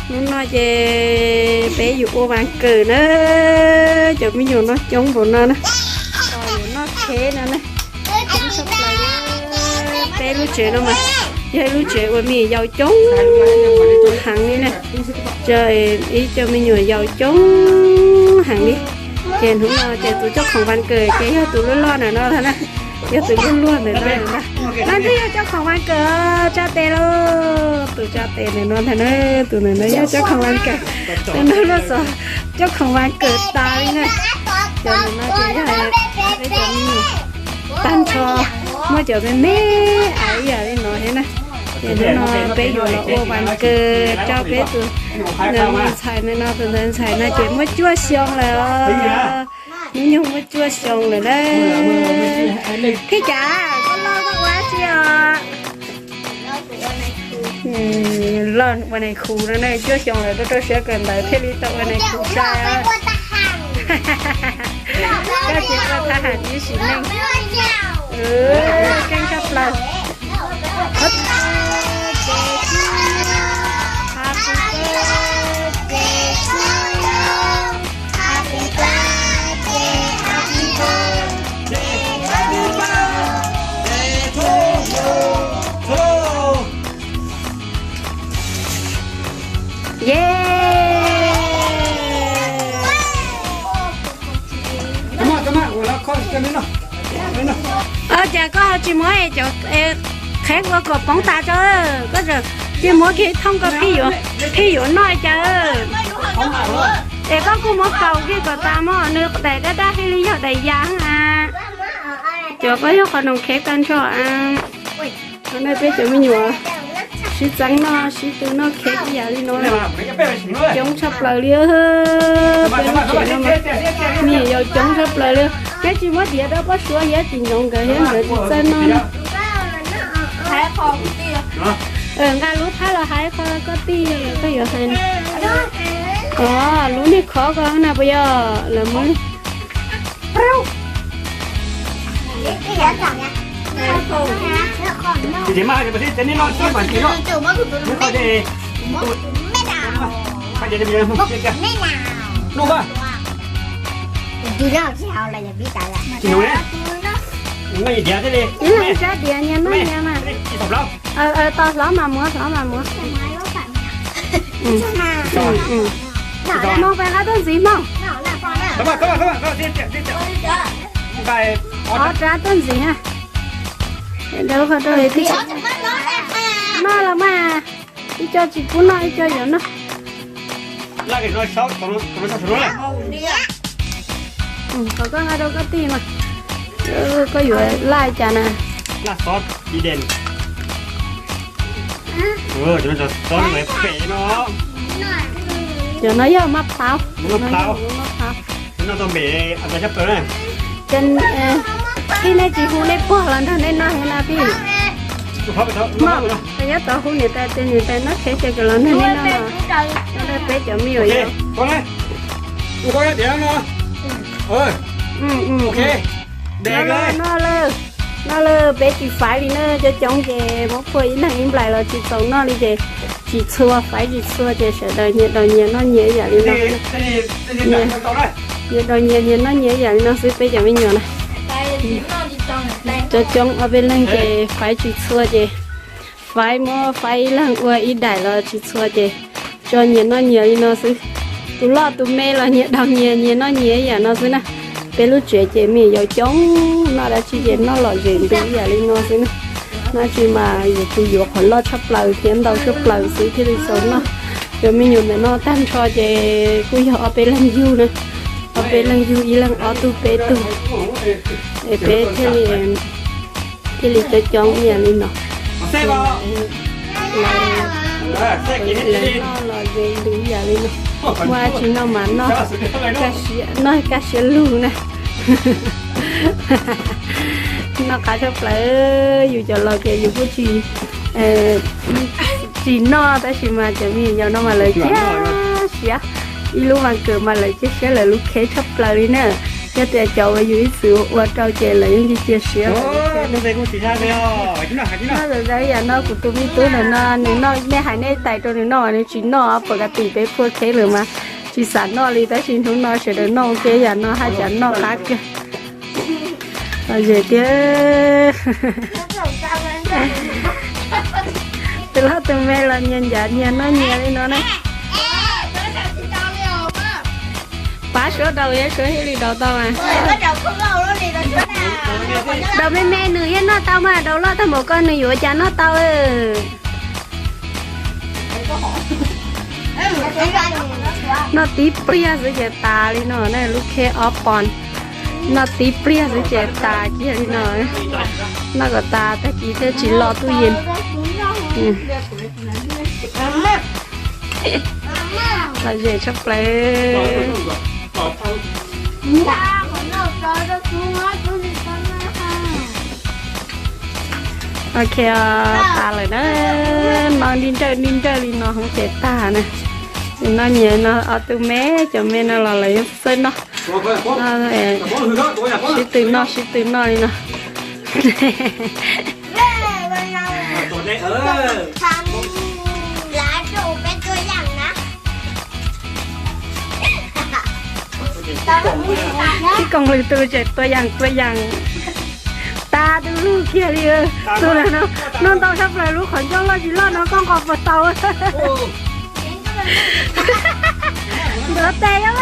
Hnub no ces peb yuav ua vas kawm na, cov me nyuam no coob npaum no na, yuav noj kheb no na. Coob tshaj plaws li. Peb lub tsev no mas yog ib lub tsev uas me nyuam yaus coob heev li na. Ib co me nyuam yaus coob heev li. Ces hnub no ces tus coj khoom vas kawm ces yog tus luaj luaj ntawm no ntag na. Yog tus luaj luaj ntawm no ntag. No twb yog coj khoom vas kawm, tsa tes lauj. Tus tsa tes ntawm no ntag na, tus ntawm no yog coj khoom vas kawm. Tus no luaj xov coj khoom vas kawm tas li na. Cov ntawm no ces yog peb cov me nyuam tag nrho, muaj cov me me aiv ib yam li no thiab na. Ces hnub no peb yuav los ua vas kawm rau peb tus ntxhais ntawm no, tus ntawd ntxhais no ces muaj cuaj xyoo lawm. Hnub nyoog muaj cuaj xyoo lawm na. Thij Cav, koj loj koj ua dab tsi os? Loj ua nais khu no ne, cuaj xyoo lawm rau rau siab kawm ntawv thiaj li tau ua nais khu sai. Koj tsis ua thab ham tib sim neej. Keej tshaj plaws. Ua cas koj ho tsis muab cov qheb ua kom poob tas tso, koj tsis muab kiag thooj koj phij yuav noj cas. Es koj kuj muab kaus kiag kom tas mog, nws daim daj daj thiaj li yog daim yas a. Cov koj yog qhov noom kheb tag nrho a. Qhov no peb cov me nyuam sib txeeb noj sib tw noj kheb ib yam li no. Coob tshaj plaws li. Peb lub tsev no mas me nyuam yaus coob tshaj plaws li. Neb tsis muab diav rau Paj Suav thiab Txiv Ntxoov nkawd thiab nkawd tsis txawj noj no. Nqa lub phab los hais qhov koj tij koj yuav hais. Os, lub niag khov ko na puas yog lawv muab Ib leeg sab diav nyias noj nyias mas. Tos hlov mas muab, hlov mas muab. Hmoob peb qab tuaj ntxiv Hmoob. Qhov rab tuaj ntxiv ha. Noj los mas, ib co tsis pub noj ib co yuav noj. Thov koj nqa rau koj tij mas. Koj yuav laj cas na? Cov no yog maj plhaub. Tij, nej tsis hu nej pog los nrog nej noj thiab na tij? Nyob tod hu niam tais tias niam tais noj kheb ces kom los nrog nej noj no. Peb cov me nyuam yaus. Noj lawm, noj lawm, peb tsis faiv li na, cov coob ces muab phua ib leeg ib nplais los tsis txaus noj li ces tsis txhua, faiv tsis txhua ces sawv daws nyias daus nyias noj nyias ib yam li no. Nyias daus nyias nyias noj nyias ib yam li no xwb peb cov me nyuam na. Cov coob ob peb leeg ces faiv tsis txhua ces faiv muab faiv ib leeg ua ib daim los tsis txhua ces tso nyias noj nyias li no xwb. Tus loj tus me los nyias daus nyias, nyias noj nyias ib yam no xwb na. Peb lub tsev ces me nyuam yaus coob, noj dab tsi ces noj lom zem ntws ib yam li no xwb na. Noj tsis mas yus tus yuav qhov loj tshaj plaws thiab ntau tshaj plaws xwb thiaj li txaus noj. Cov me nyuam ntawm no tag nrho ces kuj yog ob peb leeg yug na, ob peb leeg yug, ib leeg ob tug peb tug, es peb thiaj li, thiaj li coob coob ib yam li no. Lawv noj los ze ntws ib yam li no. Muaj dab tsi noj mas noj, noj kaj siab lug na. Noj qab tshaj plaws, yus cov laus ces yus kuj tsis, tsis noj tab sis mas cov me nyuam yaus no mas lawv cia siab. Ib lub vas kawm mas lawv cia siab lawv lub kheb tshaj plaws li na. Yog tias cov uas yus ib txwm ua rau ces lawv yeej cia siab lawv lub kheb. Noj zam zaws yam no kuv tus me tub ntawm no nws noj, nej hais nej tais rau nws noj mas nws tsis noj, pom kas tim peb phua kheb lawm mas tsis xav noj li, tab sis hnub no sawv daws noj ua ke yam no haj tseem noj qab kawg. Lom zem tiag. Tus loj tus me los nyias ncav nyias noj nyias li no na. Pab suab daus, suab thiaj li daus tau mas. Daus me me nws yeej noj tau mas, daus loj tag npaum ko nws yuav cas noj tau. Noj tib pliag xwb ces tas li no na, lub kheb ob pon. Noj tib pliag xwb ces tas kiag li no. Noj kom tas tag kis thiaj tsis lo tuj yees. Lom zem tshaj plaws. Ok, tas lawm na. Noj nij nrawj nij nrawj li no hov ces tag na. Noj nyias no ob tug me, cov me no los lawv yeej txawj noj. Sib tw noj sib tw noj li no. Tib koom lwm tus tseem tua yam tua yam. Tas tus lug kiag li. Tus no noj ntau tshaj plaws, lub qhov ncauj loj tsis loj no koj nqos puas tau. Ntuav tes yom.